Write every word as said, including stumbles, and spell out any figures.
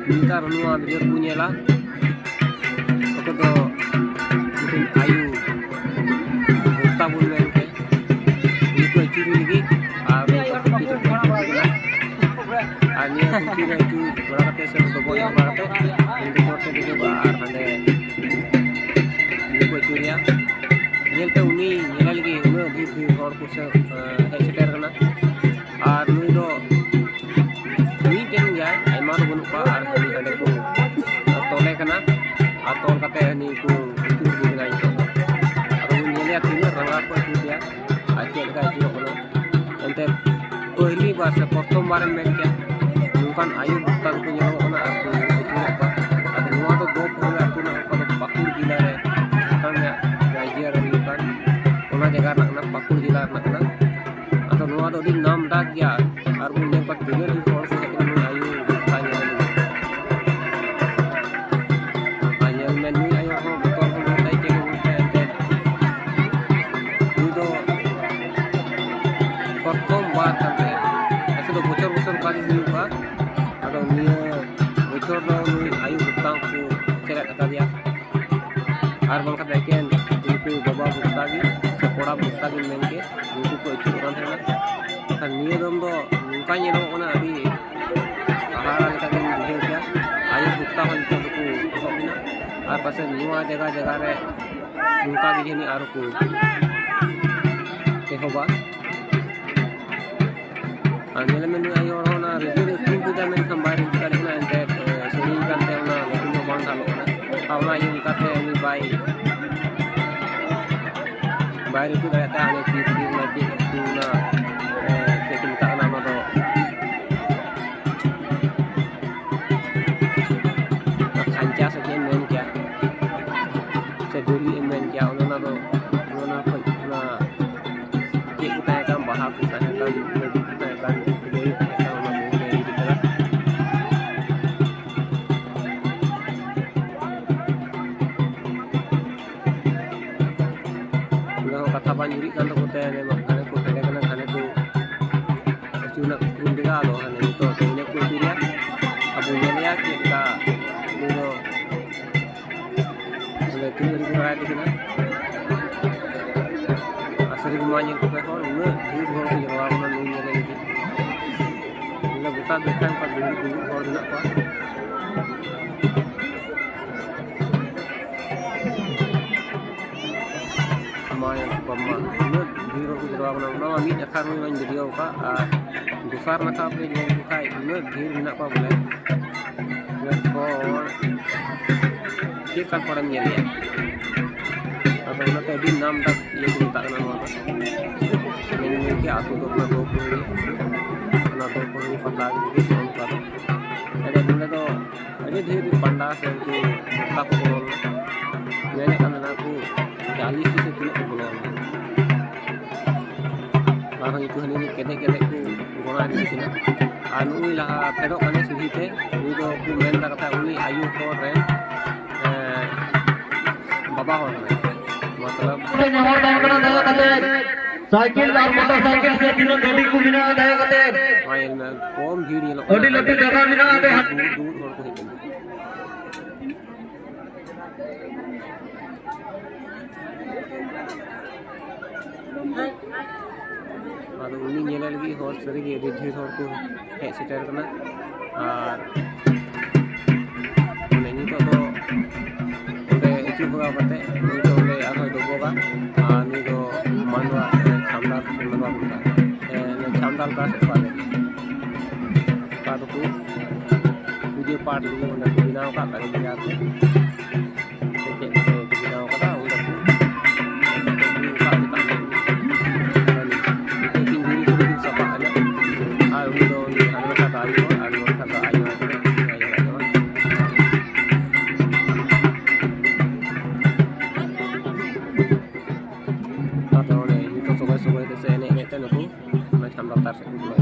ᱱᱮᱛᱟᱨ ᱱᱚᱣᱟ ᱵᱷᱤᱰᱤᱭᱳ ᱨᱮᱵᱚᱱ ᱧᱮᱞᱟ, ᱚᱠᱚᱭ ᱫᱚ ᱢᱤᱫᱴᱮᱱ ᱟᱭᱳ ᱵᱷᱚᱠᱛᱟ ᱵᱚᱱ ᱢᱮᱱ ᱠᱮ, ᱩᱱᱤ ᱠᱚ ᱟᱹᱪᱩᱨ ᱞᱟᱹᱜᱤᱫ, ᱟᱨ ᱩᱱᱤ ᱠᱚ ᱠᱩᱞᱯᱤ ᱫᱚᱠᱚ ᱟᱹᱪᱩᱨ ᱠᱟᱱᱟ᱾ ᱟᱨ ᱱᱤᱭᱟᱹ ᱠᱩᱞᱯᱤ ᱨᱮ ᱟᱹᱪᱩᱨ ᱵᱟᱲᱟ ᱠᱟᱛᱮ ᱥᱮ ᱰᱚᱵᱚᱜ ᱮᱢ ᱵᱟᱲᱟ ᱠᱟᱛᱮ ᱩᱱᱤ ᱫᱚ ᱪᱚᱴ ᱛᱮ ᱫᱮᱡᱚᱜᱼᱟ ᱟᱨ ᱦᱟᱸᱰᱮ ᱩᱱᱤ ᱠᱚ ᱟᱹᱪᱩᱨᱮᱭᱟ᱾ ᱧᱮᱞᱛᱮ ᱩᱱᱤ ᱧᱮᱞᱮ ᱞᱟᱹᱜᱤᱫ ᱩᱱᱟᱹᱜ ᱰᱷᱮᱨ ᱰᱷᱮᱨ ᱦᱚᱲ ᱠᱚ ᱥᱮ, ᱮ, ᱦᱮᱡ ᱥᱮᱴᱮᱨ ᱠᱟᱱᱟ᱾ ᱟᱨ ᱱᱩᱭ ᱫᱚ ᱢᱤᱫᱴᱮᱱ ᱜᱮᱭᱟᱭ, ᱟᱭᱢᱟ ᱫᱚ ᱵᱟᱹᱱᱩᱜ ᱠᱚᱣᱟ᱾ ᱟᱨ ᱦᱟᱹᱱᱤ ᱦᱟᱸᱰᱮ ᱠᱚ ᱛᱚᱞᱮ ᱠᱟᱱᱟ, ᱟᱨ ᱛᱚᱞ ᱠᱟᱛᱮ ᱦᱟᱹᱱᱤ ᱠᱚ ᱟᱹᱪᱩᱨ ᱤᱫᱤ ᱠᱟᱱᱟ ᱱᱤᱛᱚᱜ ᱫᱚ᱾ ᱟᱫᱚ ᱵᱚᱱ ᱧᱮᱞᱮᱭᱟ ᱛᱤᱱᱟᱹᱜ ᱨᱟᱸᱜᱟᱣ ᱠᱚ ᱟᱹᱪᱩᱨᱮᱭᱟ ᱟᱨ ᱪᱮᱫ ᱞᱮᱠᱟ ᱟᱹᱪᱩᱨᱚᱜ ᱠᱟᱱᱟ᱾ ᱮᱱᱛᱮ ᱯᱟᱹᱦᱞᱤ ᱵᱟᱨ ᱥᱮ ᱯᱨᱚᱛᱷᱚᱢ ᱵᱟᱨᱮᱢ ᱢᱮᱱ ᱠᱮᱭᱟ, ᱱᱚᱝᱠᱟᱱ ᱟᱭᱩ ᱵᱷᱚᱠᱛᱟ ᱠᱚ ᱧᱮᱞᱚᱜᱚᱜ ᱠᱟᱱᱟ ᱟᱨ ᱠᱚ ᱟᱹᱪᱩᱨᱮᱫ ᱠᱚᱣᱟ᱾ ᱟᱫᱚ ᱱᱚᱣᱟ ᱫᱚ ᱫᱚ ᱯᱩᱨᱟᱹ ᱟᱹᱛᱩ ᱨᱮᱱᱟᱜ, ᱚᱠᱟ ᱫᱚ ᱯᱟᱹᱠᱩᱲ ᱡᱮᱞᱟ ᱨᱮ ᱡᱷᱟᱲᱠᱷᱚᱸᱰ ᱨᱮᱭᱟᱜ ᱨᱟᱡᱽᱭᱟᱹᱨᱤ ᱠᱟᱱ, ᱚᱱᱟ ᱡᱟᱭᱜᱟ ᱨᱮᱱᱟᱜ ᱠᱟᱱᱟ, ᱯᱟᱹᱠᱩᱲ ᱡᱮᱞᱟ ᱨᱮᱱᱟᱜ ᱠᱟᱱᱟ᱾ ᱟᱫᱚ ᱱᱚᱣᱟ ᱫᱚ ᱟᱹᱰᱤ ᱱᱟᱢᱰᱟᱠ ᱜᱮᱭᱟ᱾ ᱟᱨ ᱵᱚᱱ ᱧᱮᱞ ᱠᱚᱣᱟ ᱛᱤᱱᱟᱹᱜ ᱰᱷᱮᱨ ᱦᱚᱲ ᱠᱚ ᱦᱮᱡ ᱞᱮᱱᱟ ᱱᱩᱭ ᱟᱭᱳ ᱵᱷᱚᱠᱛᱟ ᱧᱮᱞ ᱞᱟᱹᱜᱤᱫ᱾ ᱟᱨ ᱧᱮᱞ ᱢᱮ, ᱱᱩᱭ ᱟᱭᱳ ᱦᱚᱸ ᱵᱚᱛᱚᱨ ᱦᱚᱸ ᱵᱟᱹᱱᱩᱜ ᱛᱟᱭᱟ, ᱪᱮᱫ ᱦᱚᱸ ᱵᱟᱹᱱᱩᱜ ᱛᱟᱭᱟ᱾ ᱮᱱᱛᱮ ᱱᱩᱭ ᱫᱚ ᱯᱨᱚᱛᱷᱚᱢ ᱵᱟᱨ ᱠᱟᱱ ᱛᱟᱭᱟ᱾ ᱟᱥᱚᱞ ᱫᱚ ᱵᱚᱪᱷᱚᱨ ᱵᱚᱪᱷᱚᱨ ᱚᱱᱠᱟ ᱜᱮ ᱦᱩᱭᱩᱜᱼᱟ᱾ ᱟᱫᱚ ᱱᱤᱭᱟᱹ ᱵᱚᱪᱷᱚᱨ ᱫᱚ ᱱᱩᱭ ᱟᱭᱳ ᱵᱷᱚᱠᱛᱟ ᱠᱚ ᱥᱮᱞᱮᱫ ᱟᱠᱟᱫᱮᱭᱟ᱾ ᱟᱨ ᱵᱟᱝᱠᱷᱟᱱ ᱫᱚ ᱮᱠᱮᱱ ᱩᱱᱠᱩ ᱵᱟᱵᱟ ᱵᱷᱚᱠᱛᱟ ᱜᱮ ᱥᱮ ᱠᱚᱲᱟ ᱵᱷᱚᱠᱛᱟ ᱜᱮ ᱢᱮᱱ ᱠᱮ, ᱩᱱᱠᱩ ᱠᱚ ᱟᱹᱪᱩᱨᱚᱜ ᱠᱟᱱ ᱛᱟᱦᱮᱱᱟ᱾ ᱢᱮᱱᱠᱷᱟᱱ ᱱᱤᱭᱟᱹ ᱫᱚᱢ ᱫᱚ ᱱᱚᱝᱠᱟ ᱧᱮᱞᱚᱜᱚᱜ ᱠᱟᱱᱟ, ᱟᱹᱰᱤ ᱦᱟᱦᱟᱲᱟ ᱞᱮᱠᱟ ᱜᱮᱧ ᱵᱩᱡᱷᱟᱹᱣ ᱠᱮᱫᱟ᱾ ᱟᱭᱳ ᱵᱷᱚᱠᱛᱟ ᱦᱚᱸ ᱱᱤᱛᱚᱜ ᱫᱚᱠᱚ ᱮᱦᱚᱵ ᱮᱱᱟ᱾ ᱟᱨ ᱯᱟᱥᱮᱡ ᱱᱚᱣᱟ ᱡᱟᱭᱜᱟ ᱡᱟᱭᱜᱟ ᱨᱮ ᱱᱚᱝᱠᱟ ᱜᱮ ᱡᱟᱹᱱᱤᱡ ᱟᱨᱦᱚᱸ ᱠᱚ ᱮᱦᱚᱵᱟ᱾ ᱟᱨ ᱧᱮᱞ ᱢᱮ, ᱱᱩᱭ ᱟᱭᱳ ᱦᱚᱲ ᱦᱚᱸ ᱚᱱᱟ ᱨᱮᱰᱤᱭᱳ ᱨᱮ ᱩᱛᱩ ᱠᱮᱫᱟ, ᱢᱮᱱᱠᱷᱟᱱ ᱵᱟᱭ ᱨᱮᱰᱤ ᱫᱟᱲᱮᱭᱟᱜ ᱠᱟᱱᱟ᱾ ᱮᱱᱛᱮᱫ, ᱮ, ᱥᱟᱹᱲᱤ ᱠᱟᱱᱛᱮ ᱚᱱᱟ ᱞᱟᱹᱴᱩ ᱧᱚᱜ ᱵᱟᱝ ᱫᱟᱞᱚᱜ ᱠᱟᱱᱟ᱾ ᱟᱨ ᱚᱱᱟ ᱤᱭᱟᱹ ᱞᱮᱠᱟᱛᱮ ᱩᱱᱤ ᱵᱟᱭ, ᱵᱟᱭ ᱨᱮᱰᱤ ᱫᱟᱲᱮᱭᱟᱜ ᱛᱟᱭᱟ᱾ ᱚᱱᱟ ᱪᱮᱫ ᱠᱚ ᱚᱱᱟ ᱪᱮᱫ ᱠᱚ ᱚᱱᱟ, ᱮ, ᱪᱮᱫ ᱠᱚ ᱢᱮᱛᱟᱜ ᱠᱟᱱᱟ ᱚᱱᱟ ᱫᱚ, ᱚᱱᱟ ᱠᱷᱟᱧᱪᱟ ᱥᱮ ᱪᱮᱫ ᱮᱢ ᱢᱮᱱ ᱠᱮᱭᱟ, ᱥᱮ ᱰᱩᱞᱤ ᱮᱢ ᱢᱮᱱ ᱠᱮᱭᱟ, ᱚᱱᱮ ᱚᱱᱟ ᱫᱚ, ᱚᱱᱮ ᱚᱱᱟ ᱠᱷᱚᱡ ᱚᱱᱟ ᱪᱮᱫ ᱠᱚ ᱛᱟᱦᱮᱸ ᱠᱟᱱ, ᱵᱟᱦᱟ ᱠᱚ ᱛᱟᱦᱮᱸ ᱠᱟᱱ, ᱞᱟᱹᱰᱩ ᱠᱚ ᱛᱟᱦᱮᱸ ᱠᱟᱱ, ᱠᱷᱟᱹᱡᱟᱹᱲᱤ ᱠᱚ ᱛᱟᱦᱮᱸ ᱠᱟᱱ, ᱚᱱᱟ ᱠᱚ ᱞᱮ ᱤᱫᱤ ᱠᱟᱫᱟ᱾ ᱚᱱᱟ ᱦᱚᱸ ᱠᱟᱛᱷᱟ ᱵᱟᱝ ᱵᱮᱲᱟ ᱟᱫᱚ ᱦᱟᱱᱮ ᱱᱤᱛᱚᱜ ᱫᱚ ᱤᱱᱟᱹ ᱠᱚ ᱤᱫᱤᱭᱟ᱾ ᱟᱵᱚ ᱧᱮᱞᱮᱭᱟ ᱪᱮᱫ ᱞᱮᱠᱟ ᱩᱱᱤ ᱫᱚ ᱚᱸᱰᱮ ᱛᱤᱱᱟᱹᱜ ᱨᱮ ᱨᱟᱭ ᱛᱟᱹᱠᱤᱱᱟ᱾ ᱟᱨ ᱥᱟᱹᱨᱤ ᱜᱮ ᱢᱟ ᱧᱮᱞ ᱠᱚᱯᱮ ᱦᱚᱲ, ᱩᱱᱟᱹᱜ ᱰᱷᱮᱨ ᱦᱚᱲ ᱠᱚ ᱡᱟᱨᱣᱟ ᱠᱟᱱᱟ ᱱᱩᱭ ᱧᱮᱞ ᱞᱟᱹᱜᱤᱫ᱾ ᱵᱚᱞᱮ ᱜᱚᱴᱟ ᱫᱚᱠᱟᱱ ᱠᱚ ᱫᱩᱲᱩᱵ ᱫᱩᱲᱩᱵ ᱦᱚᱲ ᱢᱮᱱᱟᱜ ᱠᱚᱣᱟ᱾ ᱢᱟ ᱧᱮᱞ ᱠᱚᱯᱮ ᱢᱟ, ᱩᱱᱟᱹᱜ ᱰᱷᱮᱨ ᱦᱚᱲ ᱠᱚ ᱡᱟᱨᱣᱟ ᱠᱟᱱᱟ᱾ ᱚᱱᱟ ᱢᱟ ᱢᱤᱫ ᱱᱟᱠᱷᱟ ᱨᱮ ᱢᱟᱧ ᱵᱷᱤᱰᱤᱭᱳ ᱟᱠᱟᱫ, ᱟᱨ ᱫᱚᱥᱟᱨ ᱱᱟᱠᱷᱟ ᱯᱮ ᱧᱮᱞ ᱞᱮᱠᱚ ᱠᱷᱟᱡ ᱩᱱᱟᱹᱜ ᱰᱷᱮᱨ ᱢᱮᱱᱟᱜ ᱠᱚᱣᱟ ᱵᱚᱞᱮ᱾ ᱩᱱᱟᱹᱜ ᱦᱚᱲ ᱪᱮᱫ ᱞᱮᱠᱟ ᱦᱚᱲᱮᱢ ᱧᱮᱞᱮᱭᱟ? ᱟᱫᱚ ᱚᱱᱟᱛᱮ ᱟᱹᱰᱤ ᱱᱟᱢ ᱰᱟᱠ ᱤᱭᱟᱹ ᱠᱚ ᱢᱮᱛᱟᱜ ᱠᱟᱱᱟ ᱱᱚᱣᱟ ᱫᱚ᱾ ᱢᱮᱱ ᱢᱮᱱ ᱠᱮᱭᱟ ᱟᱹᱛᱩ ᱫᱚ ᱚᱱᱟ ᱫᱚ ᱠᱚ ᱦᱩᱭᱩᱜᱼᱟ, ᱚᱱᱟ ᱫᱚ ᱠᱚ ᱦᱩᱭᱩᱜ ᱯᱟᱛᱟ ᱜᱮ ᱱᱚᱝᱠᱟ ᱫᱚ᱾ ᱟᱫᱚ ᱱᱚᱰᱮ ᱫᱚ ᱟᱹᱰᱤ ᱰᱷᱮᱨ ᱯᱟᱱᱰᱟ ᱥᱮ ᱩᱱᱠᱩ ᱵᱷᱚᱠᱛᱟ ᱠᱚ ᱵᱚᱞᱚ ᱞᱮᱱᱟ᱾ ᱢᱮᱱᱮᱫ ᱠᱟᱱ ᱛᱟᱦᱮᱱᱟ ᱠᱚ ᱪᱟᱞᱤᱥ ᱴᱤ ᱥᱮ ᱛᱤᱱᱟᱹᱜ ᱠᱚ ᱵᱚᱞᱚ ᱞᱮᱱᱟ᱾ ᱟᱨᱦᱚᱸ ᱩᱱᱠᱩ ᱦᱟᱹᱱᱤ ᱠᱮᱫᱮ ᱠᱮᱫᱮ ᱠᱚ ᱜᱚᱲᱟ ᱤᱫᱤ ᱠᱤᱱᱟ᱾ ᱟᱨ ᱱᱩᱜᱼᱩᱭ ᱞᱟᱦᱟ ᱯᱷᱮᱰᱚᱜ ᱠᱟᱱᱟᱭ ᱥᱤᱲᱦᱤ ᱛᱮ, ᱩᱱᱤ ᱫᱚ ᱠᱚ ᱢᱮᱱ ᱮᱫᱟ ᱠᱟᱛᱷᱟ ᱩᱱᱤ ᱟᱭᱳ ᱦᱚᱲ ᱨᱮᱱ, ᱮᱸ, ᱵᱟᱵᱟ ᱦᱚᱲ ᱠᱟᱱᱟᱭ᱾ ᱢᱚᱛᱞᱚᱵ ᱥᱟᱭᱠᱮᱞ ᱟᱨ ᱢᱚᱴᱚᱨ ᱥᱟᱭᱠᱮᱞ ᱥᱮ ᱛᱤᱱᱟᱹᱜ ᱜᱟᱹᱰᱤ ᱠᱚ ᱢᱮᱱᱟᱜᱼᱟ, ᱫᱟᱭᱟ ᱠᱟᱛᱮ᱾ ᱦᱳᱭ, ᱧᱮᱞ ᱢᱮ, ᱠᱚᱢ ᱵᱷᱤᱲ ᱧᱮᱞᱚᱜ ᱠᱟᱱᱟ᱾ ᱟᱹᱰᱤ ᱞᱟᱹᱴᱩ ᱡᱟᱭᱜᱟ ᱢᱮᱱᱟᱜᱼᱟ, ᱟᱹᱰᱤ ᱫᱩᱲᱩᱵ, ᱫᱩᱲᱩᱵ ᱦᱚᱲ ᱠᱚ ᱦᱮᱡ ᱞᱮᱱᱟ᱾ ᱟᱫᱚ ᱩᱱᱤ ᱧᱮᱞᱮ ᱞᱟᱹᱜᱤᱫ ᱦᱚᱲ ᱥᱟᱹᱨᱤᱜᱮ ᱟᱹᱰᱤ ᱰᱷᱮᱨ ᱦᱚᱲ ᱠᱚ ᱦᱮᱡ ᱥᱮᱴᱮᱨ ᱠᱟᱱᱟ᱾ ᱟᱨ ᱢᱟᱱᱮ ᱱᱤᱛᱚᱜ ᱫᱚ ᱚᱸᱰᱮ ᱟᱹᱪᱩᱨ ᱵᱷᱟᱜᱟᱣ ᱠᱟᱛᱮ ᱱᱤᱛᱚᱜ ᱚᱸᱰᱮ ᱟᱨᱦᱚᱸᱭ ᱰᱚᱵᱚᱜᱟ᱾ ᱟᱨ ᱱᱩᱭ ᱫᱚ ᱢᱟᱱᱰᱣᱟ, ᱪᱷᱟᱢᱰᱟ ᱥᱮ ᱢᱟᱱᱰᱣᱟ ᱠᱚ ᱢᱮᱛᱟᱜᱼᱟ᱾ ᱮ, ᱪᱷᱟᱢᱰᱟ ᱞᱮᱠᱟ ᱥᱮ ᱚᱠᱟ ᱨᱮ? ᱚᱠᱟ ᱫᱚᱠᱚ ᱯᱩᱡᱟᱹ ᱯᱟᱴ ᱞᱟᱹᱜᱤᱫ ᱚᱸᱰᱮ ᱠᱚ ᱵᱮᱱᱟᱣ ᱟᱠᱟᱫ ᱛᱟᱞᱮ ᱜᱮᱭᱟ ᱟᱨᱠᱤ᱾ ᱥᱮ ᱪᱮᱫ ᱠᱚ ᱵᱮᱱᱟᱣ ᱠᱟᱫᱟ, ᱚᱸᱰᱮ ᱠᱚ ᱥᱟᱯᱟ ᱠᱟᱱᱟ᱾ ᱟᱨ ᱩᱱᱤ ᱫᱚ ᱩᱱᱤ ᱦᱟᱱᱟ ᱱᱟᱠᱷᱟ ᱫᱚ ᱟᱭᱳ ᱦᱚᱲ ᱟᱨ ᱱᱚᱣᱟ ᱱᱟᱠᱷᱟ ᱫᱚ ᱟᱭᱳ ᱦᱚᱲ ᱠᱟᱱᱟ᱾ ᱟᱭᱳ ᱦᱚᱲ ᱠᱟᱱᱟ᱾ ᱟᱫᱚ ᱚᱸᱰᱮ ᱡᱚᱛᱚ ᱥᱚᱜᱚᱭ ᱥᱚᱜᱚᱭ ᱛᱮ ᱥᱮ ᱮᱱᱮᱡ ᱮᱱᱮᱡ ᱛᱮ ᱱᱩᱠᱩ ᱚᱱᱟ ᱪᱷᱟᱢᱰᱟ ᱞᱟᱛᱟᱨ ᱥᱮᱫ ᱠᱚ ᱵᱚᱞᱚᱭᱮᱱᱟ᱾